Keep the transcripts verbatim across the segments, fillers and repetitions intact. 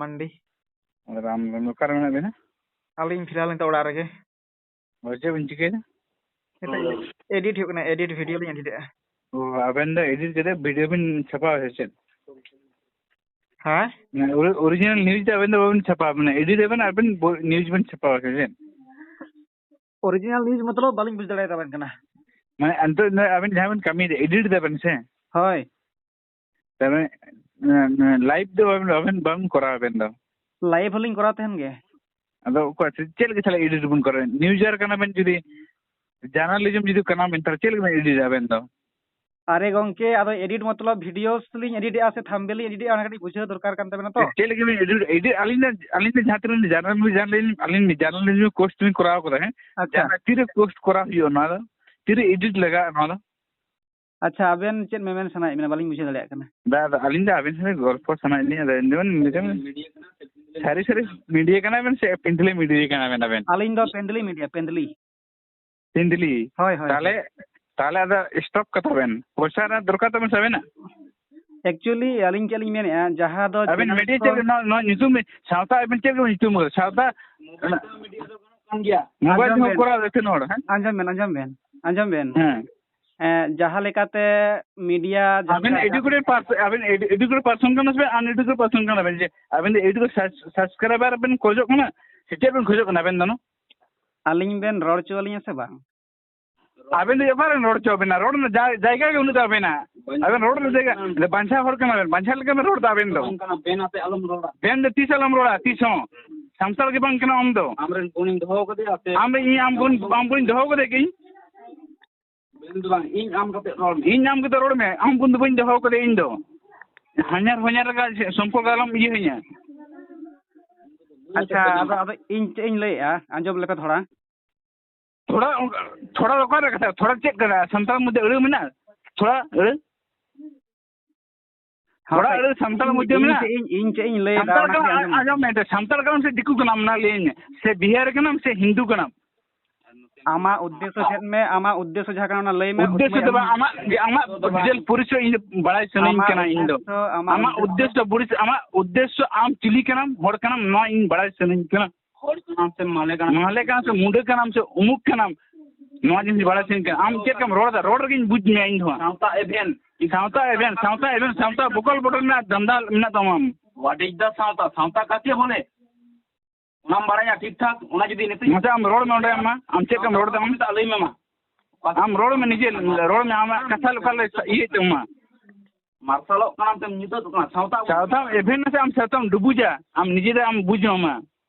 ᱢᱟᱱᱰᱤ᱾ ᱨᱟᱢ ᱨᱟᱢ, ᱚᱠᱟᱨᱮ ᱢᱮᱱᱟᱜ ᱵᱮᱱᱟ? ᱟᱹᱞᱤᱧ ᱯᱷᱤᱞᱦᱟᱞ ᱱᱤᱛᱚᱜ ᱚᱲᱟᱜ ᱨᱮᱜᱮ᱾ ᱦᱳᱭ, ᱪᱮᱫ ᱵᱮᱱ ᱪᱤᱠᱟᱹᱭᱮᱫᱟ? ᱱᱤᱛᱚᱜ ᱮᱰᱤᱴ ᱦᱩᱭᱩᱜ ᱠᱟᱱᱟ, ᱮᱰᱤᱴ ᱵᱷᱤᱰᱤᱭᱳ ᱞᱤᱧ ᱮᱰᱤᱴᱮᱜᱼᱟ᱾ ᱚ, ᱟᱵᱮᱱ ᱫᱚ ᱮᱰᱤᱴ ᱠᱟᱛᱮ ᱵᱷᱤᱰᱤᱭᱳ ᱵᱮᱱ ᱪᱷᱟᱯᱟᱣᱟ ᱥᱮ ᱪᱮᱫ? ᱦᱮᱸ? ᱢᱟᱱᱮ ᱚᱨᱤ-, ᱚᱨᱤᱡᱤᱱᱟᱞ ᱱᱤᱭᱩᱡᱽ ᱫᱚ ᱟᱵᱮᱱ ᱫᱚ ᱵᱟᱵᱮᱱ ᱪᱷᱟᱯᱟᱣᱟ, ᱢᱟᱱᱮ ᱮᱰᱤᱴ ᱟᱵᱮᱱ ᱟᱨ ᱵᱮᱱ ᱵᱚ-, ᱱᱤᱭᱩᱡᱽ ᱵᱮᱱ ᱪᱷᱟᱯᱟᱣᱟ ᱥᱮ ᱪᱮᱫ? ᱚᱨᱤᱡᱤᱱᱟᱞ ᱱᱤᱭᱩᱡᱽ ᱢᱚᱛᱞᱚᱵ ᱵᱟᱹᱞᱤᱧ ᱵᱩᱡᱽ ᱫᱟᱲᱮᱭᱟᱫᱟ ᱟᱵᱮᱱ ᱠᱟᱱᱟ᱾ ᱢᱟᱱᱮ ᱱᱤᱛᱚᱜ ᱫᱚ ᱟᱵᱮᱱ ᱡᱟᱦᱟᱸ ᱵᱮᱱ ᱠᱟᱹᱢᱤᱭᱮᱫᱟ, ᱮᱰᱤᱴ ᱫᱟᱵᱮᱱ ᱥᱮ? ᱦᱳᱭ᱾ ᱛᱚᱵᱮ, ᱮ, ᱮ, ᱞᱟᱭᱤᱵᱷ ᱫᱚ ᱵᱟᱵᱮᱱ, ᱵᱟᱵᱮᱱ, ᱵᱟᱵᱮᱱ ᱠᱚᱨᱟᱣᱟ ᱟᱵᱮᱱ ᱫᱚ? ᱞᱟᱭᱤᱵᱷ ᱦᱚᱸᱞᱤᱧ ᱠᱚᱨᱟᱣ ᱛᱟᱦᱮᱱ ᱜᱮ᱾ ᱟᱫᱚ ᱚᱠᱚᱭ, ᱪᱮᱫ ᱞᱟᱹᱜᱤᱫ ᱛᱟᱦᱞᱮ ᱮᱰᱤᱴ ᱵᱚᱱ ᱠᱚᱨᱟᱣᱟ? ᱱᱤᱭᱩᱡᱟᱨ ᱠᱟᱱᱟ ᱵᱮᱱ, ᱡᱩᱫᱤ ᱡᱟᱨᱱᱟᱞᱤᱡᱚᱢ ᱡᱩᱫᱤ ᱠᱟᱱᱟ ᱵᱮᱱ, ᱛᱟᱦᱞᱮ ᱪᱮᱫ ᱞᱟᱹᱜᱤᱫ ᱵᱮᱱ ᱮᱰᱤᱴᱟ ᱟᱵᱮᱱ ᱫᱚ? ᱟᱨᱮ ᱜᱚᱝᱠᱮ, ᱟᱫᱚ ᱮᱰᱤᱴ ᱢᱚᱛᱞᱚᱵ ᱵᱷᱤᱰᱤᱭᱳᱥ ᱞᱤᱧ ᱮᱰᱤᱴᱮᱜᱼᱟ ᱥᱮ ᱛᱷᱟᱢᱵᱮᱞ ᱞᱤᱧ ᱮᱰᱤᱴᱮᱜᱼᱟ, ᱚᱱᱟ ᱠᱟᱹᱴᱤᱡ ᱵᱩᱡᱷᱟᱹᱣ ᱫᱚᱨᱠᱟᱨ ᱠᱟᱱ ᱛᱟᱵᱮᱱᱟ ᱛᱚ᱾ ᱪᱮᱫ ᱞᱟᱹᱜᱤᱫ ᱵᱮᱱ ᱮᱰᱤᱴ, ᱮᱰᱤᱴ, ᱟᱹᱞᱤᱧ ᱫᱚ, ᱟᱹᱞᱤᱧ ᱫᱚ ᱡᱟᱦᱟᱸ ᱛᱤᱱᱟᱹᱜ ᱡᱟᱨᱱᱟᱞ, ᱡᱟᱨᱱᱟᱞᱤᱡᱚᱢ, ᱟᱹᱞᱤᱧ ᱡᱟᱨᱱᱟᱞᱤᱡᱚᱢ ᱠᱳᱨᱥ ᱞᱤᱧ ᱠᱚᱨᱟᱣ ᱠᱟᱫᱟ, ᱦᱮᱸ? ᱟᱪᱪᱷᱟ᱾ ᱡᱟᱦᱟᱸ ᱛᱤᱨᱮ ᱯᱳᱥᱴ ᱠᱚᱨᱟᱣ ᱦᱩᱭᱩᱜᱼᱟ ᱱᱚᱣᱟ ᱫᱚ? ᱛᱤᱨᱮ ᱮᱰᱤᱴ ᱞᱟᱜᱟᱜᱼᱟ ᱱᱚᱣᱟ ᱫᱚ? ᱟᱪᱪᱷᱟ, ᱟᱵᱮᱱ ᱪᱮᱫ ᱢᱮᱢᱮᱱ ᱥᱟᱱᱟᱭᱮᱫ ᱵᱮᱱᱟ? ᱵᱟᱹᱞᱤᱧ ᱵᱩᱡᱷᱟᱹᱣ ᱫᱟᱲᱮᱭᱟᱜ ᱠᱟᱱᱟ᱾ ᱫᱟ, ᱟᱫᱚ ᱟᱹᱞᱤᱧ ᱫᱚ ᱟᱵᱮᱱ ᱥᱟᱞᱟᱜ ᱜᱚᱞᱯᱚ ᱥᱟᱱᱟᱭᱮᱫ ᱞᱤᱧᱟ, ᱟᱫᱚ ᱮᱢᱱᱤ ᱵᱮᱱ ᱢᱮᱱ ᱥᱟᱹᱨᱤ ᱥᱟᱹᱨᱤ ᱢᱤᱰᱤᱭᱟ ᱠᱟᱱᱟ ᱵᱮᱱ ᱥᱮ ᱯᱤᱱᱫᱷᱞᱤ ᱢᱤᱰᱤᱭᱟ ᱠᱟᱱᱟ ᱵᱮᱱ ᱟᱵᱮᱱ? ᱟᱹᱞᱤᱧ ᱫᱚ ᱯᱮᱱᱫᱞᱤ ᱢᱤᱰᱤᱭᱟ, ᱯᱮᱱᱫᱞᱤ᱾ ᱯᱤᱱᱫᱷᱞᱤ? ᱦᱳᱭ, ᱦᱳᱭ, ᱛᱟᱦᱞᱮ, ᱦᱳᱭ᱾ ᱛᱟᱦᱞᱮ ᱟᱫᱚ ᱥᱴᱚᱯ ᱠᱟᱛᱷᱟ ᱵᱮᱱ, ᱯᱚᱭᱥᱟ ᱨᱮᱱᱟᱜ ᱫᱚᱨᱠᱟᱨ ᱛᱟᱵᱮᱱ ᱥᱮ ᱟᱵᱮᱱᱟᱜ? Actually, ᱟᱹᱞᱤᱧ ᱪᱮᱫ ᱞᱤᱧ ᱢᱮᱱᱮᱫᱼᱟ, ᱡᱟᱦᱟᱸ ᱫᱚ ᱟᱵᱮᱱ channel ᱢᱤᱰᱤᱭᱟ ᱠᱚ ᱪᱮᱫ ᱱᱚᱣᱟ, ᱱᱚᱣᱟ ᱧᱩᱛᱩᱢ ᱥᱟᱶᱛᱟ, ᱟᱵᱮᱱ ᱪᱮᱫ ᱞᱮᱠᱟ ᱧᱩᱛᱩᱢ ᱠᱟᱫᱟ? ᱥᱟᱶᱛᱟ, ᱢᱳᱵᱟᱭᱤᱞ ᱟᱸᱡᱚᱢ ᱛᱮᱦᱚᱸ ᱵᱮᱱ᱾ ᱠᱚᱨᱟᱣ ᱫᱟ ᱛᱤᱱ ᱦᱚᱲ, ᱦᱮᱸ? ᱟᱸᱡᱚᱢ ᱵᱮᱱ, ᱟᱸᱡᱚᱢ ᱵᱮᱱ, ᱟᱸᱡᱚᱢ ᱵᱮᱱ᱾ ᱦᱮᱸ᱾ ᱮᱸ, ᱡᱟᱦᱟᱸ ᱞᱮᱠᱟᱛᱮ ᱢᱤᱰᱤᱭᱟ, ᱡᱟᱦᱟᱸ ᱟᱵᱮᱱ ᱞᱮᱠᱟ educated pers-, ᱟᱵᱮᱱ edu-, educated person ᱠᱟᱱᱟ ᱥᱮ uneducated person ᱠᱟᱱᱟ ᱵᱮᱱ? ᱡᱮ ᱟᱵᱮᱱ ᱫᱚ educated sus-, subscriber ᱵᱮᱱ ᱠᱷᱚᱡᱚᱜ ᱠᱟᱱᱟ ᱥᱮ ᱪᱮᱫ ᱵᱮᱱ ᱠᱷᱚᱡᱚᱜ ᱠᱟᱱᱟ ᱟᱵᱮᱱ ᱫᱚ? ᱟᱹᱞᱤᱧ ᱵᱮᱱ ᱨᱚᱲ ᱦᱚᱪᱚ ᱟᱹᱞᱤᱧᱟ ᱥᱮ ᱵᱟᱝ? ᱟᱵᱮᱱ ᱫᱚ ᱚᱠᱟᱨᱮ ᱨᱚᱲ ᱦᱚᱪᱚ ᱵᱮᱱᱟ? ᱨᱚᱲ ᱨᱮᱱᱟᱜ ᱡᱟ-, ᱡᱟᱭᱜᱟ ᱜᱮ ᱵᱟᱹᱱᱩᱜ ᱛᱟᱵᱮᱱᱟ᱾ ᱟᱵᱮᱱ ᱨᱚᱲ ᱨᱮᱱᱟᱜ ᱡᱟᱭᱜᱟ, ᱵᱟᱧᱪᱟᱣ ᱦᱚᱲ ᱠᱟᱱᱟ ᱵᱮᱱ, ᱵᱟᱧᱪᱟᱣ ᱞᱮᱠᱟ ᱵᱮᱱ ᱨᱚᱲ ᱫᱟ ᱟᱵᱮᱱ ᱫᱚ᱾ ᱵᱟᱝ ᱠᱟᱱᱟ, ᱵᱮᱱ ᱟᱛᱮ ᱟᱞᱚᱢ ᱨᱚᱲᱟ᱾ ᱵᱮᱱ ᱫᱚ ᱛᱤᱥ ᱟᱞᱚᱢ ᱨᱚᱲᱟ, ᱛᱤᱥ ᱦᱚᱸ᱾ ᱥᱟᱱᱛᱟᱲ ᱜᱮ ᱵᱟᱝ ᱠᱟᱱᱟ ᱟᱢ ᱫᱚ᱾ ᱟᱢᱨᱮᱱ ᱵᱚᱱᱤᱧ ᱫᱚᱦᱚ ᱠᱟᱫᱮᱭᱟ ᱥᱮ? ᱟᱢ ᱫᱚ ᱤᱧ ᱟᱢ ᱵᱚᱱ, ᱟᱢ ᱵᱚᱱᱤᱧ ᱫᱚᱦᱚ ᱠᱟᱫᱮ ᱠᱤᱧ? ᱵᱮᱱ ᱫᱚ ᱵᱟᱝ, ᱤᱧ ᱟᱢ ᱠᱟᱛᱮ ᱨᱚᱲ ᱢᱮ᱾ ᱤᱧ ᱟᱢ ᱠᱟᱛᱮ ᱨᱚᱲ ᱢᱮ, ᱟᱢ ᱵᱚᱱ ᱫᱚ ᱵᱟᱹᱧ ᱫᱚᱦᱚ ᱠᱟᱫᱮ ᱤᱧ ᱫᱚ᱾ ᱦᱟᱧᱟᱨ ᱦᱚᱧᱟᱨ ᱞᱮᱠᱟ ᱥᱚᱢᱯᱚᱨᱠᱚ ᱟᱞᱚᱢ ᱤᱭᱟᱹ ᱦᱟᱹᱧᱟ᱾ ᱟᱪᱪᱷᱟ, ᱟᱫᱚ, ᱟᱫᱚ ᱤᱧ ᱪᱮᱫ ᱤᱧ ᱞᱟᱹᱭᱮᱜᱼᱟ, ᱟᱸᱡᱚᱢ ᱞᱮᱯᱮ ᱛᱷᱚᱲᱟ᱾ ᱛᱷᱚᱲᱟ ᱚᱱᱠᱟ, ᱛᱷᱚᱲᱟ ᱫᱚ ᱚᱠᱟᱨᱮ ᱠᱟᱛᱷᱟ? ᱛᱷᱚᱲᱟ ᱪᱮᱫ ᱠᱟᱱᱟ? ᱥᱟᱱᱛᱟᱲ ᱢᱚᱫᱽᱫᱷᱮ ᱟᱹᱲᱟᱹ ᱢᱮᱱᱟᱜᱼᱟ? ᱛᱷᱚᱲᱟ ᱟᱹᱲᱟᱹ? ᱦᱚᱸ, ᱛᱷᱚᱲᱟ ᱟᱹᱲᱟᱹ ᱥᱟᱱᱛᱟᱲ ᱤᱧ, ᱢᱚᱫᱽᱫᱷᱮ ᱤᱧ ᱢᱮᱱᱟᱜᱼᱟ? ᱪᱮᱫ ᱤᱧ, ᱤᱧ ᱪᱮᱫ ᱤᱧ ᱞᱟᱹᱭ ᱮᱫᱟ, ᱥᱟᱱᱛᱟᱲ ᱚᱱᱟ ᱠᱟᱱᱟᱢ, ᱠᱟᱹᱴᱤᱡ ᱟᱸᱡᱚᱢ ᱢᱮ᱾ ᱟᱸᱡᱚᱢ ᱢᱮ, ᱥᱟᱱᱛᱟᱲ ᱠᱟᱱᱟᱢ ᱥᱮ ᱫᱤᱠᱩ ᱠᱟᱱᱟᱢ? ᱚᱱᱟ ᱞᱟᱹᱭᱟᱹᱧ ᱢᱮ᱾ ᱥᱮ ᱵᱤᱦᱟᱨᱤ ᱠᱟᱱᱟᱢ ᱥᱮ ᱦᱤᱱᱫᱩ ᱠᱟᱱᱟᱢ? ᱟᱢᱟᱜ ᱩᱫᱽᱫᱮᱥᱥᱚ ᱪᱮᱫ ᱢᱮ? ᱟᱢᱟᱜ ᱩᱫᱽᱫᱮᱥᱥᱚ ᱡᱟᱦᱟᱸ ᱠᱟᱱᱟ, ᱚᱱᱟ ᱞᱟᱹᱭ ᱢᱮ᱾ ᱩᱫᱽᱫᱮᱥᱥᱚ ᱫᱚ ᱵᱟᱝ, ᱟᱢᱟᱜ ᱡᱮ ᱟᱢᱟᱜ ᱰᱤᱴᱮᱞ ᱯᱚᱨᱤᱪᱚᱭ ᱤᱧ ᱫᱚ ᱵᱟᱲᱟᱭ ᱥᱟᱱᱟᱧ ᱟᱢᱟᱜ ᱠᱟᱱᱟ᱾ ᱤᱧ ᱫᱚ ᱩᱫᱽᱫᱮᱥᱥᱚ, ᱟᱢᱟᱜ ᱟᱢᱟᱜ ᱩᱫᱽᱫᱮᱥᱥᱚ, ᱟᱢ ᱪᱤᱞᱤ ᱠᱟᱱᱟᱢ, ᱦᱚᱲ ᱠᱟᱱᱟᱢ, ᱱᱚᱣᱟ ᱤᱧ ᱵᱟᱲᱟᱭ ᱥᱟᱱᱟᱧ ᱠᱟᱱᱟ᱾ ᱦᱚᱲ ᱠᱟᱱᱟᱢ ᱥᱮ ᱢᱟᱞᱮ ᱠᱟᱱᱟᱢ? ᱢᱟᱞᱮ ᱠᱟᱱᱟᱢ ᱥᱮ ᱢᱩᱰᱟᱹ ᱠᱟᱱᱟᱢ ᱥᱮ ᱩᱢᱩᱠ ᱠᱟᱱᱟᱢ, ᱱᱚᱣᱟ ᱡᱤᱱᱤᱥ ᱵᱟᱲᱟᱭ ᱥᱟᱱᱟᱧ ᱠᱟᱱᱟ᱾ ᱟᱢ ᱪᱮᱫ ᱞᱮᱠᱟᱢ ᱨᱚᱲ ᱮᱫᱟ, ᱨᱚᱲ ᱨᱮᱜᱮᱧ ᱵᱩᱡᱽ ᱢᱮᱭᱟ ᱤᱧ ᱫᱚ ᱦᱟᱸᱜ᱾ ᱥᱟᱶᱛᱟ ᱮᱵᱷᱮᱱ᱾ ᱥᱟᱶᱛᱟ ᱮᱵᱷᱮᱱ, ᱥᱟᱶᱛᱟ ᱮᱵᱷᱮᱱ, ᱥᱟᱶᱛᱟ ᱵᱚᱠᱚᱞ ᱵᱚᱰᱚᱞ ᱨᱮᱱᱟᱜ ᱫᱷᱟᱱᱫᱟ ᱢᱮᱱᱟᱜ ᱛᱟᱢᱟ ᱟᱢ᱾ What is the ᱥᱟᱶᱛᱟ? ᱥᱟᱶᱛᱟ ᱠᱟᱠᱮ ᱵᱚᱞᱮ? ᱚᱱᱟᱢ ᱵᱟᱲᱟᱭᱟ ᱴᱷᱤᱠ ᱴᱷᱟᱠ? ᱚᱱᱟ ᱡᱩᱫᱤ ᱱᱤᱛᱚᱜ ᱢᱟᱥᱮ ᱟᱢ ᱨᱚᱲ ᱢᱮ ᱚᱸᱰᱮ, ᱟᱢ ᱢᱟ, ᱟᱢ ᱪᱮᱫ ᱞᱮᱠᱟᱢ ᱨᱚᱲ ᱮᱫᱟ ᱟᱢ? ᱢᱮᱛᱟᱜ, ᱞᱟᱹᱭ ᱢᱮ ᱢᱟ᱾ ᱟᱢ ᱨᱚᱲ ᱢᱮ ᱱᱤᱡᱮ, ᱨᱚᱲ ᱢᱮ, ᱟᱢᱟᱜ ᱠᱟᱛᱷᱟ ᱚᱠᱟ ᱞᱮ ᱤᱭᱟᱹᱭ ᱛᱟᱢᱟ᱾ ᱢᱟᱨᱥᱟᱞᱚᱜ ᱠᱟᱱᱟᱢ ᱛᱮᱢ ᱧᱩᱛᱟᱹᱛᱚᱜ ᱠᱟᱱᱟ, ᱥᱟᱶᱛᱟ ᱥᱟᱶᱛᱟᱢ ᱮᱵᱷᱮᱱᱟ ᱥᱮ ᱟᱢ ᱥᱟᱶᱛᱟᱢ ᱰᱩᱵᱩᱡᱟ? ᱟᱢ ᱱᱤᱡᱮ ᱛᱮ ᱟᱢ ᱵᱩᱡᱽ ᱢᱮ ᱢᱟ,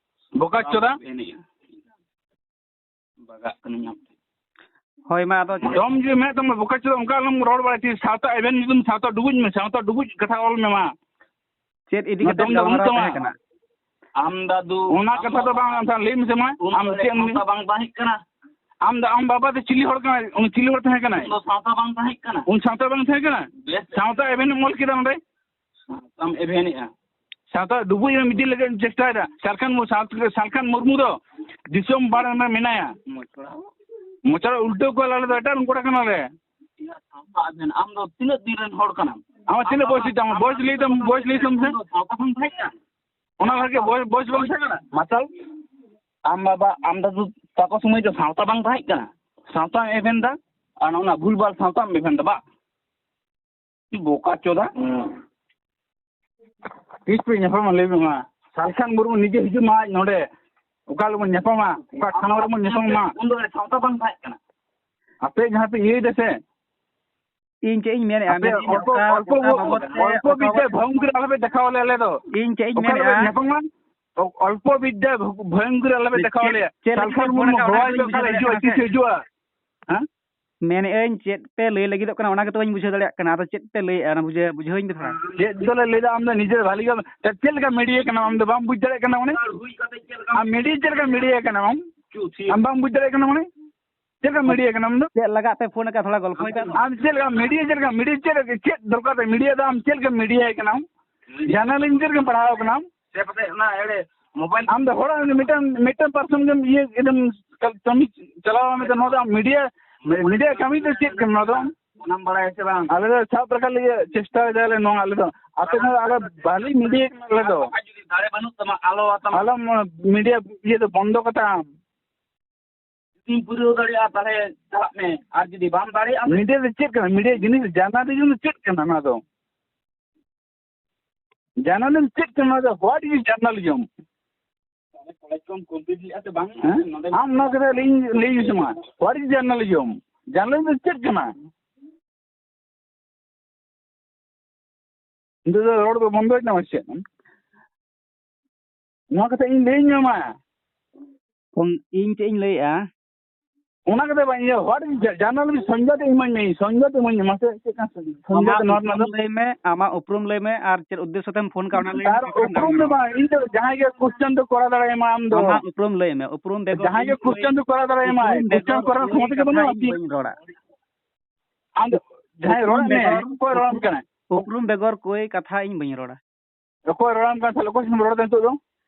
ᱵᱚᱠᱟ ᱪᱳᱫᱟ᱾ ᱮᱵᱷᱮᱱᱮᱜᱼᱟ᱾ ᱵᱟᱜᱟᱜ ᱠᱟᱹᱱᱟᱹᱧ ᱟᱢ ᱴᱷᱮᱱ᱾ ᱦᱳᱭ ᱢᱟ, ᱟᱫᱚ ᱪᱮᱫ? ᱡᱚᱢ ᱧᱩ ᱢᱮᱱᱟᱜ ᱛᱟᱢᱟ, ᱵᱚᱠᱟ ᱪᱳᱫᱟ, ᱚᱱᱠᱟ ᱟᱞᱚᱢ ᱨᱚᱲ ᱵᱟᱲᱟᱭ ᱛᱤᱧ᱾ ᱥᱟᱶᱛᱟ ᱮᱵᱷᱮᱱ ᱧᱩᱛᱩᱢ, ᱥᱟᱶᱛᱟ ᱰᱩᱵᱩᱡ ᱢᱮ, ᱥᱟᱶᱛᱟ ᱰᱩᱵᱩᱡ ᱠᱟᱛᱷᱟ ᱚᱞ ᱢᱮ ᱢᱟ᱾ ᱪᱮᱫ ᱤᱫᱤ ᱱᱚᱣᱟ ᱠᱟᱛᱮ ᱫᱚᱢ ᱫᱚ ᱵᱟᱹᱱᱩᱜ ᱜᱟᱞᱢᱟᱨᱟᱣ ᱛᱟᱢᱟ᱾ ᱛᱟᱦᱮᱸ ᱠᱟᱱᱟ? ᱟᱢ ᱫᱟᱫᱩ, ᱚᱱᱟ ᱟᱢ ᱠᱟᱛᱷᱟ ᱫᱚ ᱵᱟᱵᱟ, ᱵᱟᱝ, ᱟᱢ ᱞᱟᱹᱭ ᱢᱮᱥᱮ ᱢᱟ, ᱩᱱ ᱟᱢ ᱥᱚᱢᱚᱭ ᱪᱮᱫ ᱮᱢ ᱞᱟᱹᱭ? ᱥᱟᱶᱛᱟ ᱵᱟᱝ ᱛᱟᱦᱮᱸ ᱠᱟᱱᱟ᱾ ᱟᱢ ᱫᱚ, ᱟᱢ ᱵᱟᱵᱟ ᱫᱚ ᱪᱤᱞᱤ ᱦᱚᱲ ᱠᱟᱱᱟᱭ? ᱩᱱᱤ ᱪᱤᱞᱤ ᱦᱚᱲ ᱛᱟᱦᱮᱸ ᱠᱟᱱᱟᱭ? ᱩᱱ ᱫᱚ ᱥᱟᱶᱛᱟ ᱵᱟᱝ ᱛᱟᱦᱮᱸ ᱠᱟᱱᱟ᱾ ᱩᱱ ᱥᱟᱶᱛᱟ ᱵᱟᱝ ᱛᱟᱦᱮᱸ ᱠᱟᱱᱟ? ᱵᱮᱥ᱾ ᱥᱟᱶᱛᱟ ᱮᱵᱷᱮᱱ ᱮᱢ ᱚᱞ ᱠᱮᱫᱟ ᱱᱚᱰᱮ? ᱥᱟᱶᱛᱟᱢ ᱮᱵᱷᱮᱱᱮᱜᱼᱟ᱾ ᱥᱟᱶᱛᱟ ᱰᱩᱵᱩᱡ ᱮᱢ ᱤᱫᱤ ᱞᱟᱹᱜᱤᱫ ᱮᱢ ᱪᱮᱥᱴᱟᱭᱮᱫᱟ᱾ ᱥᱟᱞᱠᱷᱟᱱ ᱢᱩ-, ᱥᱟᱞ-, ᱥᱟᱞᱠᱷᱟᱱ ᱢᱩᱨᱢᱩ ᱫᱚ ᱫᱤᱥᱚᱢ ᱵᱟᱲ ᱨᱮ ᱢᱮᱱᱟᱭᱟ᱾ ᱢᱚᱪᱲᱟ᱾ ᱢᱚᱪᱲᱟ ᱩᱞᱴᱟᱹᱣ ᱠᱚᱣᱟ, ᱟᱞᱮ ᱫᱚ ᱮᱴᱟᱜ ᱨᱮᱱ ᱠᱚᱲᱟ ᱠᱟᱱᱟᱞᱮ᱾ ᱥᱟᱶᱛᱟ ᱮᱵᱷᱮᱱ, ᱟᱢ ᱫᱚ ᱛᱤᱱᱟᱹᱜ ᱫᱤᱱ ᱨᱮᱱ ᱦᱚᱲ ᱠᱟᱱᱟᱢ? ᱟᱢᱟᱜ ᱛᱤᱱᱟᱹᱜ ᱵᱚᱭᱮᱥ ᱦᱩᱭᱩᱜ ᱛᱟᱢᱟ? ᱵᱚᱭᱮᱥ ᱞᱟᱹᱭ ᱛᱟᱢ, ᱵᱚᱭᱮᱥ ᱞᱟᱹᱭ ᱛᱟᱢ ᱥᱮ? ᱥᱟᱶᱛᱟ ᱵᱟᱝ ᱛᱟᱦᱮᱸ ᱠᱟᱱᱟ? ᱚᱱᱟ ᱞᱟᱹᱜᱤᱫ ᱵᱚᱭᱮᱥ, ᱵᱚᱭᱮᱥ ᱵᱟᱝ ᱛᱟᱦᱮᱸ ᱠᱟᱱᱟ? ᱢᱟᱛᱟᱞ, ᱟᱢ ᱵᱟᱵᱟ, ᱟᱢ ᱫᱟᱫᱩ ᱛᱟᱠᱚ ᱥᱚᱢᱚᱭ ᱫᱚ ᱥᱟᱶᱛᱟ ᱵᱟᱝ ᱛᱟᱦᱮᱸ ᱠᱟᱱᱟ? ᱥᱟᱶᱛᱟᱢ ᱮᱵᱷᱮᱱ ᱫᱟ ᱟᱨ ᱚᱱᱟ ᱵᱷᱩᱞ ᱵᱷᱟᱞ ᱥᱟᱶᱛᱟᱢ ᱮᱵᱷᱮᱱ ᱫᱟ, ᱵᱟ? ᱵᱚᱠᱟ ᱪᱳᱫᱟ᱾ ᱦᱩᱸ᱾ ᱛᱤᱥ ᱯᱮ ᱧᱟᱯᱟᱢᱟ ᱞᱟᱹᱭ ᱢᱮ ᱢᱟ? ᱥᱟᱞᱠᱷᱟᱱ ᱢᱩᱨᱢᱩ ᱱᱤᱡᱮ ᱦᱤᱡᱩᱜ ᱢᱟ ᱟᱡ ᱱᱚᱰᱮ᱾ ᱚᱠᱟ ᱨᱮᱵᱚᱱ ᱧᱟᱯᱟᱢᱟ? ᱚᱠᱟ ᱴᱷᱟᱶ ᱨᱮᱵᱚᱱ ᱧᱟᱯᱟᱢᱟ? ᱩᱱ ᱫᱚ ᱥᱟᱶᱛᱟ ᱵᱟᱝ ᱛᱟᱦᱮᱸ ᱠᱟᱱᱟ᱾ ᱟᱯᱮ ᱡᱟᱦᱟᱸ ᱯᱮ ᱤᱭᱟᱹᱭ ᱫᱟ ᱥᱮ? ᱤᱧ ᱪᱮᱫ ᱤᱧ ᱢᱮᱱᱮᱫᱼᱟ? ᱟᱯᱮ ᱢᱮᱱᱮᱫ ᱚᱞᱯᱚ, ᱚᱠᱟ, ᱚᱞᱯᱚ, ᱚᱠᱟ ᱵᱟᱵᱚᱫ ᱛᱮ, ᱚᱞᱯᱚ ᱚᱠᱟ ᱵᱤᱫᱽᱫᱟᱹ ᱵᱟᱵᱚᱫ? ᱵᱷᱚᱭᱚᱝᱠᱚᱨ ᱟᱞᱚᱯᱮ ᱫᱮᱠᱷᱟᱣ ᱟᱞᱮᱭᱟ ᱟᱞᱮ ᱫᱚ᱾ ᱤᱧ ᱪᱮᱫ ᱤᱧ ᱚᱠᱟ ᱨᱮᱵᱮᱱ ᱢᱮᱱᱮᱫᱼᱟ? ᱧᱟᱯᱟᱢᱟ? ᱚ-, ᱚᱞᱯᱚ ᱵᱤᱫᱽᱫᱟᱹ ᱵᱷᱚ-, ᱵᱷᱚᱭᱚᱝᱠᱚᱨ ᱟᱞᱚᱯᱮ ᱪᱮᱫ, ᱫᱮᱠᱷᱟᱣ ᱪᱮᱫ ᱟᱞᱮᱭᱟ᱾ ᱞᱮᱠᱟᱧ ᱯᱷᱳᱱ ᱥᱟᱞᱠᱷᱟᱱ ᱟᱠᱟᱫ ᱢᱩᱨᱢᱩ ᱚᱱᱟ ᱦᱚᱦᱚᱣᱟᱭ ᱯᱮ, ᱜᱮᱛᱚᱧ ᱚᱠᱟ ᱨᱮ ᱢᱮᱛᱟᱭ ᱦᱤᱡᱩᱜᱼᱟ, ᱠᱟᱱᱟ᱾ ᱛᱤᱥ ᱦᱤᱡᱩᱜᱼᱟ? ᱦᱮᱸ? ᱢᱮᱱᱮᱫ ᱟᱹᱧ, ᱪᱮᱫ ᱯᱮ ᱞᱟᱹᱭ ᱞᱟᱹᱜᱤᱫᱚᱜ ᱠᱟᱱᱟ, ᱚᱱᱟ ᱜᱮᱛᱚ ᱵᱟᱹᱧ ᱵᱩᱡᱷᱟᱹᱣ ᱫᱟᱲᱮᱭᱟᱜ ᱠᱟᱱᱟ᱾ ᱟᱫᱚ ᱪᱮᱫ ᱯᱮ ᱞᱟᱹᱭᱮᱫᱼᱟ, ᱚᱱᱟ ᱵᱩᱡᱷᱟᱹᱣ, ᱵᱩᱡᱷᱟᱹᱣᱟᱹᱧ ᱯᱮ ᱛᱷᱚᱲᱟ᱾ ᱪᱮᱫ ᱫᱚᱞᱮ ᱞᱟᱹᱭᱫᱟ? ᱟᱢ ᱫᱚ ᱱᱤᱡᱮᱨ ᱵᱷᱟᱞᱤ ᱜᱮ, ᱪᱮᱫ ᱞᱮᱠᱟ ᱢᱤᱰᱤᱭᱟ ᱠᱟᱱᱟᱢ ᱟᱢ ᱫᱚ? ᱵᱟᱢ ᱵᱩᱡᱽ ᱫᱟᱲᱮᱭᱟᱜ ᱠᱟᱱᱟ ᱢᱟᱱᱮ? ᱟᱢ ᱢᱤᱰᱤᱭᱟ ᱪᱮᱫ ᱞᱮᱠᱟ ᱢᱤᱰᱤᱭᱟ ᱠᱟᱱᱟᱢ ᱟᱢ? ᱟᱢ ᱵᱟᱢ ᱵᱩᱡᱽ ᱫᱟᱲᱮᱭᱟᱜ ᱠᱟᱱᱟ ᱢᱟᱱᱮ? ᱪᱮᱫ ᱞᱮᱠᱟ ᱢᱤᱰᱤᱭᱟ ᱠᱟᱱᱟᱢ ᱟᱢ ᱫᱚ? ᱪᱮᱫ ᱞᱟᱜᱟᱜ ᱯᱮ ᱯᱷᱳᱱ ᱟᱠᱟᱫ, ᱛᱷᱚᱲᱟ ᱜᱚᱞᱯᱷᱚᱭ ᱯᱮ᱾ ᱟᱢ ᱪᱮᱫ ᱞᱮᱠᱟ ᱢᱤᱰᱤᱭᱟ, ᱪᱮᱫ ᱞᱮᱠᱟ ᱢᱤᱰᱤᱭᱟ, ᱪᱮᱫ, ᱪᱮᱫ ᱫᱚᱨᱠᱟᱨ ᱛᱮ ᱢᱤᱰᱤᱭᱟ ᱫᱚ? ᱟᱢ ᱪᱮᱫ ᱞᱮᱠᱟ ᱢᱤᱰᱤᱭᱟ ᱠᱟᱱᱟᱢ? ᱡᱟᱨᱱᱟᱞᱤᱡᱢ ᱪᱮᱫ ᱞᱮᱠᱟᱢ ᱯᱟᱲᱦᱟᱣ ᱠᱟᱱᱟᱢ? ᱥᱮ ᱯᱟᱥᱮᱡ ᱚᱱᱟ ᱮᱲᱮ ᱢᱳᱵᱟᱭᱤᱞ ᱟᱢ ᱫᱚ ᱦᱚᱲᱟᱜ ᱢᱤᱫᱴᱟᱝ, ᱢᱤᱫᱴᱟᱝ ᱯᱟᱨᱥᱚᱱ ᱜᱮᱢ ᱤᱭᱟᱹ ᱮᱫᱟᱢ, ᱠᱟᱹᱢᱤ ᱪᱟᱞᱟᱣ ᱢᱮ ᱛᱚ᱾ ᱱᱚᱣᱟ ᱫᱚ ᱟᱢ ᱢᱤᱰᱤᱭᱟ, ᱢᱤᱰᱤᱭᱟ ᱠᱟᱹᱢᱤ ᱫᱚ ᱪᱮᱫ ᱠᱟᱱᱟ ᱱᱚᱣᱟ ᱫᱚ? ᱚᱱᱟᱢ ᱵᱟᱲᱟᱭᱟ ᱥᱮ ᱵᱟᱝ? ᱟᱞᱮ ᱫᱚ ᱥᱟᱵ ᱨᱟᱠᱟᱵ ᱞᱟᱹᱜᱤᱫ ᱪᱮᱥᱴᱟ ᱮᱫᱟᱞᱮ ᱱᱚᱣᱟ᱾ ᱟᱞᱮ ᱫᱚ ᱟᱯᱮ ᱫᱚ ᱟᱞᱮ ᱵᱷᱟᱞᱤ ᱢᱤᱰᱤᱭᱟ ᱠᱟᱱᱟ ᱟᱞᱮ ᱫᱚ᱾ ᱟᱨ ᱡᱩᱫᱤ ᱫᱟᱲᱮ ᱵᱟᱹᱱᱩᱜ ᱛᱟᱢᱟ, ᱟᱞᱚ ᱟᱛᱟᱢᱟ᱾ ᱟᱞᱚᱢ ᱢᱤᱰᱤᱭᱟ ᱤᱭᱟᱹ ᱫᱚ ᱵᱚᱱᱫᱚ ᱠᱟᱛᱟᱢ᱾ ᱡᱩᱫᱤᱢ ᱯᱩᱨᱟᱹᱣ ᱫᱟᱲᱮᱭᱟᱜᱼᱟ, ᱛᱟᱦᱞᱮ ᱪᱟᱞᱟᱜ ᱢᱮ, ᱟᱨ ᱡᱩᱫᱤ ᱵᱟᱢ ᱫᱟᱲᱮᱭᱟᱜᱼᱟ, ᱢᱤᱰᱤᱭᱟ ᱫᱚ ᱪᱮᱫ ᱠᱟᱱᱟ? ᱢᱤᱰᱤᱭᱟ ᱡᱤᱱᱤᱥ, ᱡᱟᱨᱱᱟᱞᱤᱡᱚᱢ ᱫᱚ ᱪᱮᱫ ᱠᱟᱱᱟ ᱱᱚᱣᱟ ᱫᱚ? ᱡᱟᱨᱱᱟᱞᱤᱡᱚᱢ ᱪᱮᱫ ᱠᱟᱱᱟ ᱱᱚᱣᱟ ᱫᱚ? What is journalism? ᱠᱚᱞᱮᱡᱽ ᱠᱚᱢ ᱠᱚᱢᱯᱞᱤᱴ ᱞᱮᱜᱼᱟ ᱥᱮ ᱵᱟᱝ? ᱦᱮᱸ? ᱱᱚᱰᱮ ᱟᱢ ᱱᱚᱣᱟ ᱠᱟᱛᱷᱟ ᱞᱟᱹᱭ, ᱞᱟᱹᱭ ᱢᱮᱥᱮ ᱢᱟ, what is journalism? ᱡᱟᱨᱱᱟᱞᱤᱡᱚᱢ ᱫᱚ ᱪᱮᱫ ᱠᱟᱱᱟ? ᱱᱤᱛᱚᱜ ᱫᱚ ᱨᱚᱲ ᱫᱚ ᱵᱚᱱᱫᱚᱭ ᱛᱟᱢᱟ ᱥᱮ ᱪᱮᱫ? ᱱᱚᱣᱟ ᱠᱟᱛᱷᱟ ᱤᱧ ᱞᱟᱹᱭᱟᱹᱧ ᱢᱮ ᱢᱟ᱾ ᱯᱷᱳᱱ ᱤᱧ ᱪᱮᱫ ᱤᱧ ᱞᱟᱹᱭᱮᱜᱼᱟ? ᱚᱱᱟ ᱠᱟᱛᱷᱟ ᱵᱟᱝ, ᱤᱭᱟᱹ, what is journalism? ᱥᱚᱧᱡᱚᱭ ᱫᱚ ᱤᱢᱟᱹᱧ ᱢᱮ, ᱥᱚᱧᱡᱚᱭ ᱫᱚ ᱤᱢᱟᱹᱧ ᱢᱮ ᱢᱟᱥᱮ, ᱪᱮᱫ ᱠᱟᱱᱟ ᱥᱚᱧᱡᱚᱭ ᱟᱢᱟᱜ ᱫᱚ ᱱᱚᱣᱟ ᱨᱮᱱᱟᱜ ᱩᱯᱨᱩᱢ ᱫᱚ? ᱞᱟᱹᱭ ᱢᱮ, ᱟᱢᱟᱜ ᱩᱯᱨᱩᱢ ᱞᱟᱹᱭ ᱢᱮ ᱟᱨ ᱪᱮᱫ ᱩᱫᱽᱫᱮᱥᱥᱚ ᱛᱮᱢ ᱯᱷᱳᱱ ᱠᱟᱜ ᱚᱱᱟ ᱞᱟᱹᱭ ᱟᱨ ᱢᱮ, ᱟᱨ ᱩᱯᱨᱩᱢ ᱫᱚ ᱜᱟᱞᱢᱟᱨᱟᱣ᱾ ᱵᱟᱝ, ᱤᱧ ᱫᱚ ᱡᱟᱦᱟᱸᱭ ᱜᱮ question ᱫᱚ ᱠᱚᱨᱟᱣ ᱫᱟᱲᱮᱭᱟᱢᱟ ᱟᱢ ᱫᱚ᱾ ᱟᱢᱟᱜ ᱩᱯᱨᱩᱢ ᱞᱟᱹᱭ ᱢᱮ, ᱩᱯᱨᱩᱢ ᱵᱮᱜᱚᱨ ᱡᱟᱦᱟᱸᱭ ᱜᱮ ᱠᱳᱭ, question ᱫᱚ ᱠᱚᱨᱟᱣ ᱫᱟᱲᱮᱭᱟᱢᱟ, ᱩᱯᱨᱩᱢ question ᱵᱮᱜᱚᱨ ᱠᱚᱨᱟᱣ ᱠᱳᱭ ᱠᱷᱚᱢᱚᱛᱟ ᱜᱮ ᱠᱟᱛᱷᱟ ᱵᱟᱹᱱᱩᱜᱼᱟ᱾ ᱤᱧ ᱵᱟᱹᱧ ᱨᱚᱲᱟ᱾ ᱟᱢ ᱫᱚ ᱡᱟᱦᱟᱸᱭ ᱩᱯᱨᱩᱢ ᱨᱚᱲ ᱢᱮ, ᱵᱮᱜᱚᱨ ᱚᱠᱚᱭ ᱨᱚᱲᱟᱢ ᱠᱟᱱᱟ? ᱩᱯᱨᱩᱢ ᱵᱮᱜᱚᱨ ᱠᱳᱭ ᱠᱟᱛᱷᱟ ᱤᱧ ᱵᱟᱹᱧ ᱨᱚᱲᱟ᱾ ᱚᱠᱚᱭ ᱨᱚᱲᱟᱢ ᱠᱟᱱᱟ ᱛᱟᱦᱞᱮ? ᱚᱠᱚᱭ ᱥᱟᱶ ᱨᱚᱲ ᱫᱟ ᱱᱤᱛᱚᱜ ᱫᱚ?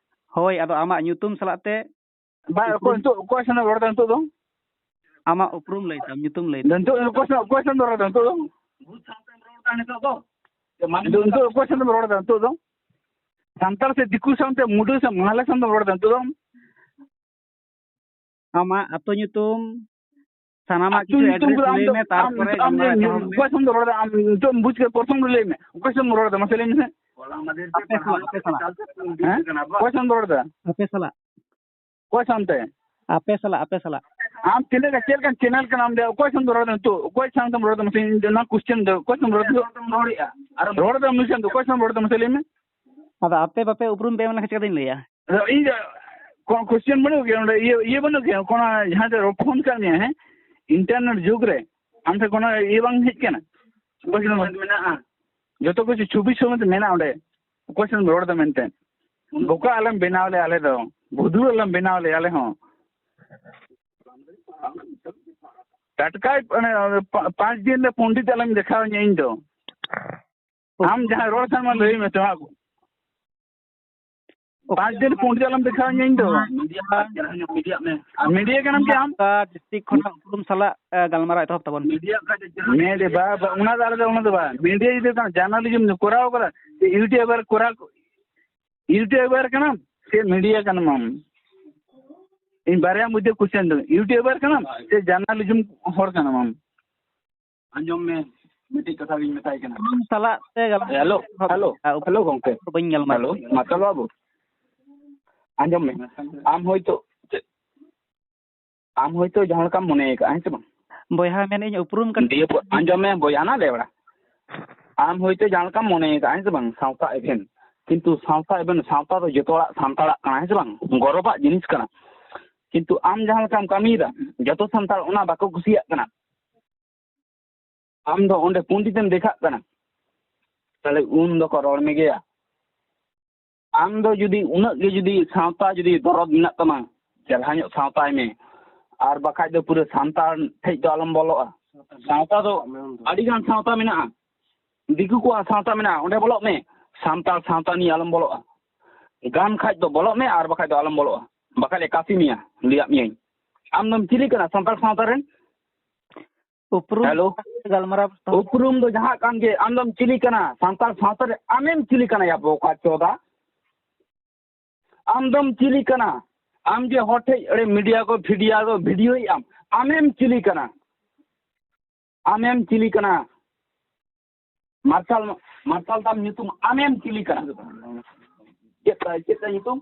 ᱦᱳᱭ, ᱟᱫᱚ ᱟᱢᱟᱜ ᱧᱩᱛᱩᱢ ᱥᱟᱞᱟᱜ ᱛᱮ ᱵᱟᱝ, ᱚᱠᱚᱭ ᱩᱯᱨᱩᱢ ᱱᱤᱛᱚᱜ, ᱚᱠᱚᱭ ᱥᱟᱶ ᱨᱚᱲ ᱫᱟ ᱱᱤᱛᱚᱜ ᱫᱚ? ᱟᱢᱟᱜ ᱩᱯᱨᱩᱢ ᱞᱟᱹᱭ ᱛᱟᱢ, ᱧᱩᱛᱩᱢ ᱞᱟᱹᱭ ᱛᱟᱢ᱾ ᱱᱤᱛᱚᱜ ᱚᱠᱚᱭ ᱥᱟᱶ, ᱚᱠᱚᱭ ᱥᱟᱶ ᱨᱚᱲ ᱫᱟ ᱱᱤᱛᱚᱜ ᱫᱚ? ᱱᱤᱛᱚᱜ ᱚᱠᱚᱭ ᱥᱟᱶ ᱨᱚᱲ ᱫᱟ ᱱᱤᱛᱚᱜ ᱫᱚ? ᱥᱟᱱᱛᱟᱲ ᱥᱮ ᱫᱤᱠᱩ ᱥᱟᱶᱛᱮ, ᱢᱩᱰᱟᱹ ᱥᱮ ᱢᱟᱦᱞᱮ ᱥᱟᱶ ᱨᱚᱲ ᱫᱟ ᱱᱤᱛᱚᱜ ᱫᱚ? ᱟᱢᱟᱜ ᱟᱹᱛᱩ ᱧᱩᱛᱩᱢ, ᱥᱟᱱᱟᱢᱟᱜ ᱟᱹᱛᱩ ᱠᱤᱪᱷᱩ ᱧᱩᱛᱩᱢ address ᱠᱚᱫᱚ ᱟᱢ ᱞᱟᱹᱭ ᱫᱚ, ᱢᱮ, ᱟᱢ ᱛᱟᱨᱯᱚᱨᱮ ᱱᱤᱛᱚᱜ ᱟᱢ ᱜᱟᱞᱢᱟᱨᱟᱣ ᱡᱮ ᱮᱛᱚᱦᱚᱵ ᱢᱮ᱾ ᱚᱠᱚᱭ ᱥᱟᱶ ᱫᱚ ᱨᱚᱲ ᱫᱟ? ᱟᱢ ᱱᱤᱛᱚᱜ ᱮᱢ ᱵᱩᱡᱽ ᱠᱮᱫᱟ, ᱯᱨᱚᱛᱷᱚᱢ ᱨᱮ ᱞᱟᱹᱭ ᱢᱮ, ᱚᱠᱚᱭ ᱥᱟᱶ ᱮᱢ ᱨᱚᱲ ᱫᱟ? ᱢᱟᱥᱮ ᱞᱟᱹᱭ ᱢᱮᱥᱮ᱾ ᱟᱯᱮ ᱥᱟᱞᱟᱜ, ᱟᱯᱮ ᱥᱟᱞᱟᱜ᱾ ᱦᱮᱸ? ᱚᱠᱚᱭ ᱥᱟᱶ ᱮᱢ ᱨᱚᱲ ᱫᱟ? ᱟᱯᱮ ᱥᱟᱞᱟᱜ᱾ ᱚᱠᱚᱭ ᱥᱟᱶᱛᱮ? ᱟᱯᱮ ᱥᱟᱞᱟᱜ, ᱟᱯᱮ ᱥᱟᱞᱟᱜ᱾ ᱟᱢ ᱛᱤᱱᱟᱹᱜ ᱜᱟᱱ, ᱪᱮᱫ ᱞᱮᱠᱟᱱ channel ᱠᱟᱱᱟᱢ ᱫᱮ? ᱚᱠᱚᱭ ᱥᱟᱶ ᱮᱢ ᱨᱚᱲ ᱫᱟ ᱱᱤᱛᱚᱜ? ᱚᱠᱚᱭ ᱥᱟᱶ ᱮᱢ ᱨᱚᱲ ᱫᱟ? ᱢᱟᱥᱮ ᱤᱧ ᱚᱱᱟ question ᱫᱚ, ᱚᱠᱚᱭ ᱥᱟᱶ ᱮᱢ ᱨᱚᱲ ᱫᱟ? ᱨᱚᱲ ᱫᱟ ᱱᱩᱭ ᱥᱟᱶ ᱫᱚ, ᱚᱠᱚᱭ ᱥᱟᱶ ᱮᱢ ᱨᱚᱲ ᱫᱟ? ᱢᱟᱥᱮ ᱞᱟᱹᱭ ᱢᱮ᱾ ᱟᱫᱚ ᱟᱯᱮ ᱵᱟᱯᱮ ᱩᱯᱨᱩᱢ ᱯᱮ ᱮᱢ ᱞᱮᱠᱷᱟᱱ ᱪᱤᱠᱟᱹᱛᱤᱧ ᱞᱟᱹᱭᱟ? ᱟᱫᱚ ᱤᱧ ᱫᱚ ᱠᱳᱱᱳ question ᱵᱟᱹᱱᱩᱜ ᱜᱮᱭᱟ ᱱᱚᱰᱮ, ᱤᱭᱟᱹ, ᱤᱭᱟᱹ ᱵᱟᱹᱱᱩᱜ ᱜᱮᱭᱟ, ᱠᱳᱱᱳ ᱡᱟᱦᱟᱸ ᱛᱮ ᱯᱷᱳᱱ ᱠᱟᱜ ᱢᱮᱭᱟ, ᱦᱮᱸ, internet ᱡᱩᱜᱽ ᱨᱮ ᱟᱢ ᱴᱷᱮᱱ ᱠᱳᱱᱳ ᱤᱭᱟᱹ ᱵᱟᱝ ᱦᱮᱡ ᱠᱟᱱᱟ? ᱠᱳᱱᱳ ᱢᱮᱱᱟᱜᱼᱟ᱾ ᱡᱚᱛᱚ ᱠᱤᱪᱷᱩ ᱪᱷᱚᱵᱤ ᱥᱚᱢᱮᱛ ᱢᱮᱱᱟᱜᱼᱟ ᱚᱸᱰᱮ, ᱚᱠᱚᱭ ᱥᱮᱢ ᱨᱚᱲ ᱮᱫᱟ ᱢᱮᱱᱛᱮ᱾ ᱵᱚᱠᱟ ᱟᱞᱚᱢ ᱵᱮᱱᱟᱣ ᱞᱮᱭᱟ ᱟᱞᱮ ᱫᱚ, ᱵᱷᱩᱫᱩᱲ ᱟᱞᱚᱢ ᱵᱮᱱᱟᱣ ᱞᱮᱭᱟ ᱟᱞᱮ ᱦᱚᱸ᱾ ᱴᱟᱴᱠᱟᱭ, ᱚᱱᱮ, ᱯᱟ-, ᱯᱟᱸᱪ ᱫᱤᱱ ᱨᱮ ᱯᱚᱱᱰᱤᱛ ᱟᱞᱚᱢ ᱫᱮᱠᱷᱟᱣ ᱤᱧᱟᱹ ᱤᱧ ᱫᱚ᱾ ᱟᱢ ᱡᱟᱦᱟᱸ ᱨᱚᱲ ᱠᱷᱟᱱ ᱢᱟ ᱞᱟᱹᱭ ᱢᱮ ᱥᱮ, ᱢᱟ᱾ ᱯᱟᱸᱪ ᱫᱤᱱ ᱯᱩᱱ ᱫᱤᱱ ᱟᱞᱚᱢ ᱫᱮᱠᱷᱟᱣ ᱤᱧᱟᱹ ᱤᱧ ᱫᱚ᱾ ᱢᱤᱰᱤᱭᱟ ᱠᱷᱟᱡ ᱪᱮᱦᱨᱟ ᱧᱚᱜ ᱢᱤᱰᱤᱭᱟ ᱢᱮ᱾ ᱟᱨ ᱢᱤᱰᱤᱭᱟ ᱠᱟᱱᱟᱢ ᱠᱤ ᱟᱢ? ᱚᱠᱟ ᱰᱤᱥᱴᱨᱤᱠᱴ ᱠᱷᱚᱱᱟᱜ ᱩᱯᱨᱩᱢ ᱥᱟᱞᱟᱜ, ᱮ, ᱜᱟᱞᱢᱟᱨᱟᱣ ᱮᱛᱚᱦᱚᱵ ᱛᱟᱵᱚᱱ ᱯᱮ᱾ ᱢᱤᱰᱤᱭᱟ ᱠᱷᱟᱡ ᱪᱮᱦᱨᱟ ᱢᱮ ᱫᱮ ᱵᱟ, ᱵᱟ, ᱚᱱᱟ ᱫᱚ ᱟᱞᱮ ᱫᱚ ᱚᱱᱟ ᱫᱚ ᱵᱟᱝ᱾ ᱢᱤᱰᱤᱭᱟ ᱡᱩᱫᱤ ᱠᱟᱱᱟ, ᱡᱟᱨᱱᱟᱞᱤᱡᱚᱢ ᱠᱚᱨᱟᱣ ᱠᱟᱫᱟ, ᱥᱮ ᱤᱭᱩᱴᱩᱵᱟᱨ ᱠᱚᱨᱟᱣ, ᱤᱭᱩᱴᱩᱵᱟᱨ ᱠᱟᱱᱟᱢ ᱥᱮ ᱢᱤᱰᱤᱭᱟ ᱠᱟᱱᱟᱢ ᱟᱢ? ᱤᱧ ᱵᱟᱨᱭᱟ ᱢᱚᱫᱽᱫᱷᱮ ᱠᱩᱥᱪᱮᱱ ᱫᱚ, ᱤᱭᱩᱴᱩᱵᱟᱨ ᱠᱟᱱᱟᱢ ᱥᱮ ᱡᱟᱨᱱᱟᱞᱤᱡᱚᱢ ᱦᱚᱲ ᱠᱟᱱᱟᱢ ᱟᱢ? ᱟᱸᱡᱚᱢ ᱢᱮ, ᱢᱤᱫᱴᱤᱡ ᱠᱟᱛᱷᱟ ᱜᱤᱧ ᱢᱮᱛᱟᱭ ᱠᱟᱱᱟ᱾ ᱟᱢ ᱥᱟᱞᱟᱜ ᱛᱮ ᱜᱟᱞᱢᱟᱨᱟᱣ ᱦᱮᱞᱳ, ᱮᱛᱚᱦᱚᱵ ᱦᱮᱞᱳ, ᱫᱟ᱾ ᱦᱮᱞᱳ ᱜᱚᱝᱠᱮ᱾ ᱵᱟᱹᱧ ᱜᱟᱞᱢᱟᱨᱟᱣ ᱦᱮᱞᱳ, ᱫᱟ᱾ ᱢᱟᱨᱥᱟᱞ ᱵᱟᱹᱵᱩ, ᱟᱸᱡᱚᱢ ᱢᱮ᱾ ᱟᱢ ᱦᱚᱭᱛᱳ, ᱪᱮᱫ, ᱟᱢ ᱦᱚᱭᱛᱳ ᱡᱟᱦᱟᱸ ᱞᱮᱠᱟᱢ ᱢᱚᱱᱮ ᱟᱠᱟᱫᱼᱟ, ᱦᱮᱸ ᱥᱮ ᱵᱟᱝ? ᱵᱚᱭᱦᱟ ᱢᱮᱱᱮᱫ ᱟᱹᱧ ᱩᱯᱨᱩᱢ ᱠᱟᱱᱟ᱾ ᱫᱤᱭᱮ ᱯᱚ-, ᱟᱸᱡᱚᱢ ᱢᱮ ᱵᱚᱭᱦᱟ, ᱱᱟ ᱞᱮ ᱵᱟᱲᱟ᱾ ᱟᱢ ᱦᱚᱭᱛᱳ ᱡᱟᱦᱟᱸ ᱞᱮᱠᱟᱢ ᱢᱚᱱᱮ ᱟᱠᱟᱫᱼᱟ, ᱦᱮᱸ ᱥᱮ ᱵᱟᱝ, ᱥᱟᱶᱛᱟ ᱮᱵᱷᱮᱱ, ᱠᱤᱱᱛᱩ ᱥᱟᱶᱛᱟ ᱮᱵᱷᱮᱱ, ᱥᱟᱶᱛᱟ ᱫᱚ ᱡᱚᱛᱚ ᱦᱚᱲᱟᱜ ᱥᱟᱱᱛᱟᱲᱟᱜ ᱠᱟᱱᱟ, ᱦᱮᱸ ᱥᱮ ᱵᱟᱝ? ᱜᱚᱨᱚᱵᱟᱜ ᱡᱤᱱᱤᱥ ᱠᱟᱱᱟ᱾ ᱠᱤᱱᱛᱩ ᱟᱢ ᱡᱟᱦᱟᱸ ᱞᱮᱠᱟᱢ ᱠᱟᱹᱢᱤᱭᱮᱫᱟ, ᱡᱚᱛᱚ ᱥᱟᱱᱛᱟᱲ ᱚᱱᱟ ᱵᱟᱠᱚ ᱠᱩᱥᱤᱭᱟᱜ ᱠᱟᱱᱟ᱾ ᱟᱢ ᱫᱚ ᱚᱸᱰᱮ ᱯᱚᱱᱰᱤᱛ ᱮᱢ ᱫᱮᱠᱷᱟᱜ ᱠᱟᱱᱟ, ᱛᱟᱦᱞᱮ ᱩᱱ ᱫᱚᱠᱚ ᱨᱚᱲ ᱢᱮᱜᱮᱭᱟ᱾ ᱟᱢ ᱫᱚ ᱡᱩᱫᱤ ᱩᱱᱟᱹᱜ ᱜᱮ ᱡᱩᱫᱤ ᱥᱟᱶᱛᱟ ᱡᱩᱫᱤ ᱫᱚᱨᱚᱫ ᱢᱮᱱᱟᱜ ᱛᱟᱢᱟ, ᱪᱮᱨᱦᱟ ᱧᱚᱜ ᱥᱟᱶᱛᱟᱭ ᱢᱮ, ᱟᱨ ᱵᱟᱠᱷᱟᱡ ᱫᱚ ᱯᱩᱨᱟᱹ ᱥᱟᱱᱛᱟᱲ ᱴᱷᱮᱡ ᱫᱚ ᱟᱞᱚᱢ ᱵᱚᱞᱚᱜᱼᱟ᱾ ᱥᱟᱶᱛᱟ ᱫᱚ ᱟᱹᱰᱤ ᱜᱟᱱ ᱥᱟᱶᱛᱟ ᱢᱮᱱᱟᱜᱼᱟ, ᱫᱤᱠᱩ ᱠᱚᱣᱟᱜ ᱥᱟᱶᱛᱟ ᱢᱮᱱᱟᱜᱼᱟ, ᱚᱸᱰᱮ ᱵᱚᱞᱚᱜ ᱢᱮ᱾ ᱥᱟᱱᱛᱟᱲ ᱥᱟᱶᱛᱟ ᱱᱤᱭᱮ ᱟᱞᱚᱢ ᱵᱚᱞᱚᱜᱼᱟ᱾ ᱜᱟᱱ ᱠᱷᱟᱡ ᱫᱚ ᱵᱚᱞᱚᱜ ᱢᱮ, ᱟᱨ ᱵᱟᱠᱷᱟᱡ ᱫᱚ ᱟᱞᱚᱢ ᱵᱚᱞᱚᱜᱼᱟ, ᱵᱟᱠᱷᱟᱡ ᱞᱮ ᱠᱟᱥᱤ ᱢᱮᱭᱟ, ᱞᱟᱹᱭᱟᱫ ᱢᱮᱭᱟᱹᱧ᱾ ᱟᱢ ᱫᱚᱢ ᱪᱤᱞᱤ ᱠᱟᱱᱟ ᱥᱟᱱᱛᱟᱲ ᱥᱟᱶᱛᱟ ᱨᱮᱱ? ᱩᱯᱨᱩᱢ ᱦᱮᱞᱳ᱾ ᱜᱟᱞᱢᱟᱨᱟᱣ ᱛᱟᱦᱚᱞᱮ᱾ ᱩᱯᱨᱩᱢ ᱫᱚ ᱡᱟᱦᱟᱸ ᱠᱟᱱ ᱜᱮ, ᱟᱢ ᱫᱚᱢ ᱪᱤᱞᱤ ᱠᱟᱱᱟ? ᱥᱟᱱᱛᱟᱲ ᱥᱟᱶᱛᱟ ᱨᱮ ᱟᱢᱮᱢ ᱪᱤᱞᱤ ᱠᱟᱱᱟ ᱭᱟ ᱵᱚᱠᱟ ᱪᱚᱫᱟ? ᱟᱢ ᱫᱚᱢ ᱪᱤᱞᱤ ᱠᱟᱱᱟ? ᱟᱢ ᱡᱮ ᱦᱚᱲ ᱴᱷᱮᱡ ᱮᱲᱮ ᱢᱤᱰᱤᱭᱟ ᱠᱚ ᱯᱷᱤᱰᱤᱭᱟ ᱠᱚ ᱵᱷᱤᱰᱤᱭᱳᱭᱮᱫ ᱟᱢ, ᱟᱢᱮᱢ ᱪᱤᱞᱤ ᱠᱟᱱᱟ? ᱟᱢᱮᱢ ᱪᱤᱞᱤ ᱠᱟᱱᱟ? ᱢᱟᱨᱥᱟᱞ, ᱢᱟᱨᱥᱟᱞ ᱛᱟᱢ ᱧᱩᱛᱩᱢ, ᱟᱢᱮᱢ ᱪᱤᱞᱤ ᱠᱟᱱᱟ? ᱪᱮᱫ ᱛᱟᱭ, ᱪᱮᱫ ᱛᱟᱭ ᱧᱩᱛᱩᱢ?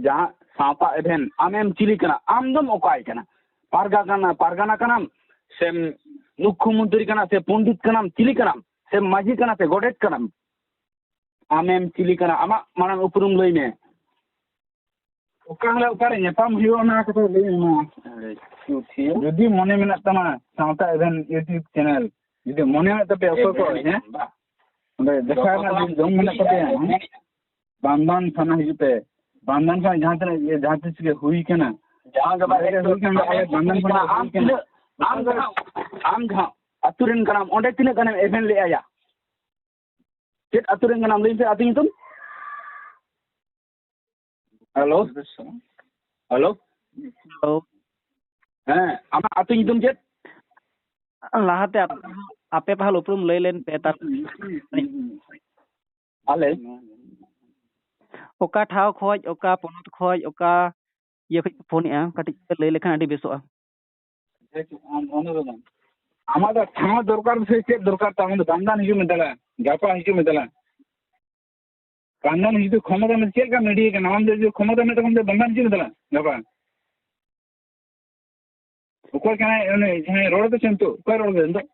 ᱡᱟᱦᱟᱸ ᱥᱟᱶᱛᱟ ᱮᱵᱷᱮᱱ, ᱟᱢᱮᱢ ᱪᱤᱞᱤ ᱠᱟᱱᱟ? ᱟᱢ ᱫᱚᱢ ᱚᱠᱚᱭ ᱠᱟᱱᱟ? ᱯᱟᱨᱜᱟ ᱠᱟᱱᱟ, ᱯᱟᱨᱜᱟᱱᱟ ᱠᱟᱱᱟᱢ, ᱥᱮᱢ ᱢᱩᱠᱷᱭᱚᱢᱚᱱᱛᱨᱤ ᱠᱟᱱᱟ, ᱥᱮ ᱯᱚᱱᱰᱤᱛ ᱠᱟᱱᱟᱢ, ᱪᱤᱞᱤ ᱠᱟᱱᱟᱢ? ᱥᱮᱢ ᱢᱟᱹᱡᱷᱤ ᱠᱟᱱᱟ, ᱥᱮ ᱜᱚᱰᱮᱛ ᱠᱟᱱᱟᱢ? ᱟᱢᱮᱢ ᱪᱤᱞᱤ ᱠᱟᱱᱟ? ᱟᱢᱟᱜ ᱢᱟᱲᱟᱝ ᱩᱯᱨᱩᱢ ᱞᱟᱹᱭ ᱢᱮ᱾ ᱚᱠᱟ ᱦᱤᱞᱳᱜ ᱚᱠᱟᱨᱮ ᱧᱟᱯᱟᱢ ᱦᱩᱭᱩᱜᱼᱟ, ᱚᱱᱟ ᱠᱟᱛᱷᱟ ᱞᱟᱹᱭ ᱢᱮ ᱢᱟ᱾ ᱟᱹᱰᱤ ᱴᱷᱤᱠ᱾ ᱡᱩᱫᱤ ᱢᱚᱱᱮ ᱢᱮᱱᱟᱜ ᱛᱟᱢᱟ ᱥᱟᱶᱛᱟ ᱮᱵᱷᱮᱱ YouTube ᱪᱮᱱᱮᱞ, ᱡᱩᱫᱤ ᱢᱚᱱᱮ ᱢᱮᱱᱟᱜ ᱛᱟᱯᱮᱭᱟ ᱚᱠᱚᱭ ᱠᱚ, ᱮᱵᱷᱮᱱ ᱦᱮᱸ? ᱵᱟ᱾ ᱚᱸᱰᱮ ᱫᱮᱠᱷᱟ ᱨᱮᱱᱟᱜ ᱡᱩᱫᱤ ᱡᱚᱢ ᱢᱮᱱᱟᱜ ᱛᱟᱯᱮᱭᱟ, ᱦᱮᱸ? ᱵᱟᱱᱫᱷᱟᱱ ᱛᱷᱟᱱᱟ ᱦᱤᱡᱩᱜ ᱯᱮ᱾ ᱵᱟᱱᱫᱷᱟᱱ ᱠᱷᱚᱱ ᱡᱟᱦᱟᱸ ᱛᱤᱱᱟᱹᱜ ᱜᱮ, ᱡᱟᱦᱟᱸ ᱛᱤᱥ ᱜᱮ ᱦᱩᱭ ᱠᱟᱱᱟ, ᱡᱟᱦᱟᱸ ᱜᱮ ᱵᱟᱝ ᱡᱟᱦᱟᱸ ᱜᱮ ᱦᱩᱭ ᱠᱟᱱᱟ, ᱟᱞᱮ ᱵᱟᱱᱫᱷᱟᱱ ᱠᱷᱚᱱ ᱟᱢ ᱦᱩᱭ ᱠᱟᱱᱟ᱾ ᱛᱤᱱᱟᱹᱜ, ᱟᱢ ᱡᱟᱦᱟᱸ, ᱟᱢ ᱡᱟᱦᱟᱸ ᱟᱹᱛᱩ ᱨᱮᱱ ᱠᱟᱱᱟᱢ, ᱚᱸᱰᱮ ᱛᱤᱱᱟᱹᱜ ᱜᱟᱱᱮᱢ ᱮᱵᱷᱮᱱ ᱞᱮᱜᱼᱟ ᱭᱟ? ᱪᱮᱫ ᱟᱹᱛᱩ ᱨᱮᱱ ᱠᱟᱱᱟᱢ? ᱞᱟᱹᱭ ᱢᱮᱥᱮ ᱟᱹᱛᱩ ᱧᱩᱛᱩᱢ᱾ ᱦᱮᱞᱳ᱾ ᱦᱮᱞᱳ᱾ ᱦᱮᱞᱳ᱾ ᱦᱮᱸ, ᱟᱢᱟᱜ ᱟᱹᱛᱩ ᱧᱩᱛᱩᱢ ᱪᱮᱫ? ᱞᱟᱦᱟᱛᱮ ᱟᱯ-, ᱟᱯᱮ ᱯᱟᱦᱟᱞ ᱩᱯᱨᱩᱢ ᱞᱟᱹᱭ ᱞᱮᱱ ᱯᱮ, ᱛᱟᱨ- ᱟᱞᱮ? ᱚᱠᱟ ᱴᱷᱟᱶ ᱠᱷᱚᱡ, ᱚᱠᱟ ᱯᱚᱱᱚᱛ ᱠᱷᱚᱡ, ᱚᱠᱟ ᱤᱭᱟᱹ ᱠᱷᱚᱡ ᱯᱮ ᱯᱷᱳᱱᱮᱜᱼᱟ? ᱠᱟᱹᱴᱤᱡ ᱯᱮ ᱞᱟᱹᱭ ᱞᱮᱠᱷᱟᱱ ᱟᱹᱰᱤ ᱵᱮᱥᱚᱜᱼᱟ᱾ ᱟᱢᱟᱜ ᱫᱚ ᱴᱷᱟᱶ ᱫᱚᱨᱠᱟᱨ ᱥᱮ ᱪᱮᱫ ᱫᱚᱨᱠᱟᱨ ᱛᱟᱢ? ᱟᱢ ᱫᱚ ᱵᱟᱝᱜᱟᱱ ᱦᱤᱡᱩᱜ ᱢᱮ ᱫᱮᱞᱟ, ᱜᱟᱯᱟ ᱦᱤᱡᱩᱜ ᱢᱮ ᱫᱮᱞᱟ᱾ ᱵᱟᱝᱜᱟᱱ ᱦᱤᱡᱩᱜ ᱠᱷᱚᱢᱚᱛᱟ ᱢᱮ, ᱪᱮᱫ ᱞᱮᱠᱟ ᱢᱤᱰᱤᱭᱟ ᱠᱟᱱᱟ? ᱟᱢ ᱫᱚ ᱡᱩᱫᱤ ᱠᱷᱚᱢᱚᱛᱟ ᱢᱮᱱᱟᱜ ᱛᱟᱢ ᱠᱷᱟᱱ ᱫᱚ ᱵᱟᱝᱜᱟᱱ ᱦᱤᱡᱩᱜ ᱢᱮ ᱫᱮᱞᱟ ᱜᱟᱯᱟ᱾ ᱚᱠᱚᱭ ᱠᱟᱱᱟᱭ ᱩᱱᱤ ᱡᱟᱦᱟᱸᱭ ᱨᱚᱲ ᱮᱫᱟ ᱥᱮ ᱱᱤᱛᱚᱜ? ᱚᱠᱚᱭ ᱨᱚᱲ ᱮᱫᱟ ᱱᱤᱛᱚᱜ?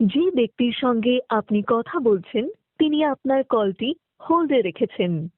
যে ব্যক্তির সঙ্গে আপনি কথা বলছেন, তিনি আপনার কলটি হোল্ডে রেখেছেন।